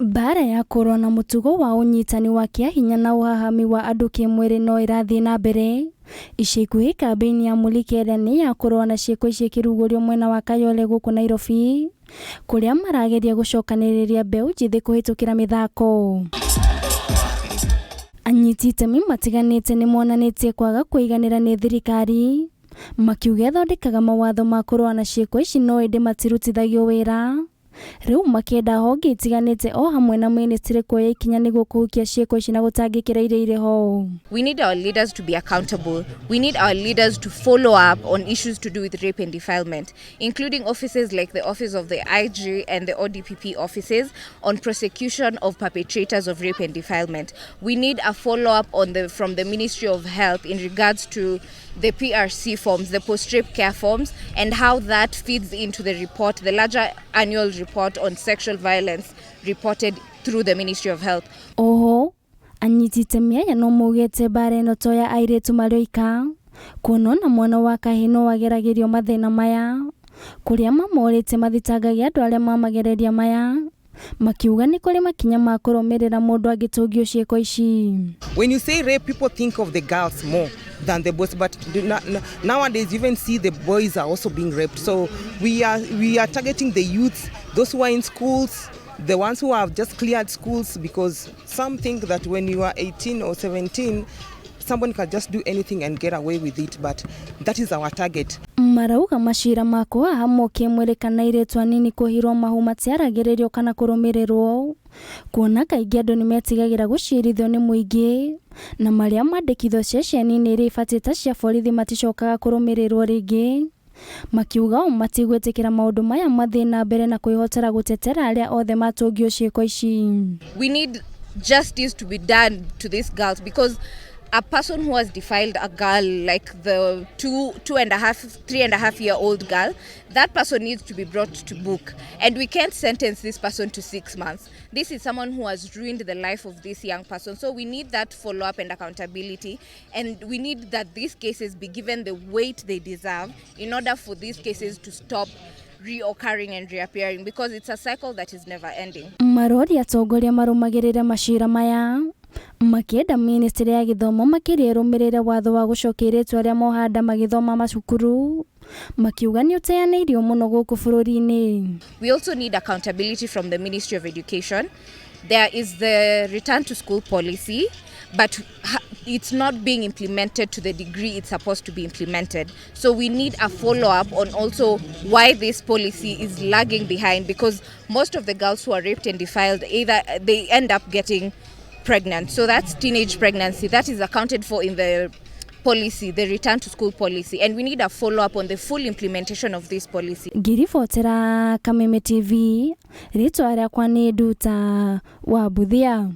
Mbaara ya kũrũa na mũtugo wa ũnyitani wa kĩahinya na ũhahami wa andũ kĩmwĩrĩ no ĩrathiĩ na mbere. Ica ikuhĩ kambĩini ya Mulika ĩrĩa nĩ ya kũrũa na ciĩko ici ĩkĩrugũrio mwena wa Kayole gũkũ Nairobi, kũrĩa marageria gũcokanĩrĩria mbeũ njĩthĩ kũhĩtũkĩra mĩthako. Anyiti itemi matiganĩte nĩ monanĩtie kwaga kũiganĩra nĩ thirikari, makiuga ĩthondekaga mawatho ma kũrũa na ciĩko ici no ĩndĩ matirutithagio wĩra. Rĩu makĩenda honge itiganĩte o hamwe na mĩnĩstrĩ kuoya ikinya nĩguo kũhukia ciĩko ici na gũtangĩkĩra iria irĩ ho. We need our leaders to be accountable. We need our leaders to follow up on issues to do with rape and defilement, including offices like the office of the IG and the ODPP offices on prosecution of perpetrators of rape and defilement. We need a follow-up on the from the Ministry of Health in regards to the PRC forms, the post-rape care forms, and how that feeds into the report, the larger annual report on sexual violence reported through the Ministry of Health. Oho, anyiti itemi aya no maugĩte mbara ĩno to ya airĩtu marĩ oika, kuona ona mwana wa kahĩĩ no ageragĩrio mathĩna maya, kũrĩa mamorĩtie mathitangagia andũ arĩa mamagereria maya, makiuga nĩ kũrĩ makinya ma kũrũmĩrĩra mũndũ angĩtũngio ciĩko ici. When you say rape, people think of the girls more than the boys, but nowadays you even see the boys are also being raped. So we are targeting the youths, those who are in schools, the ones who have just cleared schools, because some think that when you are 18 or 17, someone can just do anything and get away with it. But that is our target. Marauga macira ma kũhahamwo kĩmwĩrĩ kana airĩtu anini kũhirwo mahu matiaragĩrĩrio kana kũrũmĩrĩrwo, kuona kaingĩ andũ nĩ metigagĩra gũcirithio nĩ mũingĩ, na marĩa mandĩkithio ceceni-inĩ iria ibatiĩ ta cia borithi maticokaga kũrũmĩrĩrwo rĩngĩ. Makiuga o matigwĩtĩkĩra maũndũ maya mathiĩ na mbere na kwĩhotera gũtetera arĩa othe matũngio ciĩko ici. We need justice to be done to these girls, because a person who has defiled a girl like the 2, 2.5, 3.5 year old girl, that person needs to be brought to book, and we can't sentence this person to 6 months. This is someone who has ruined the life of this young person. So we need that follow up and accountability, and we need that these cases be given the weight they deserve in order for these cases to stop reoccurring and reappearing, because it's a cycle that is never ending. Maroria atongoria marũmagĩrĩre macira maya, makĩenda ministry ya gĩthomo makĩria ĩrũmĩrĩre watho wa gũcokia airĩtu arĩa moha nda magĩthoma macukuru, makiuga nĩ ũteanĩirio mũno gũkũ bũrũri-inĩ. We also need accountability from the Ministry of Education. There is the return to school policy, but it's not being implemented to the degree it's supposed to be implemented. So we need a follow up on also why this policy is lagging behind, because most of the girls who are raped and defiled, either they end up getting pregnant. So that's teenage pregnancy. That is accounted for in the policy, the return to school policy, and we need a follow up on the full implementation of this policy. Ngĩribotera Kameme TV, rĩtwa rĩakwa nĩ Nduta wa Mbuthia.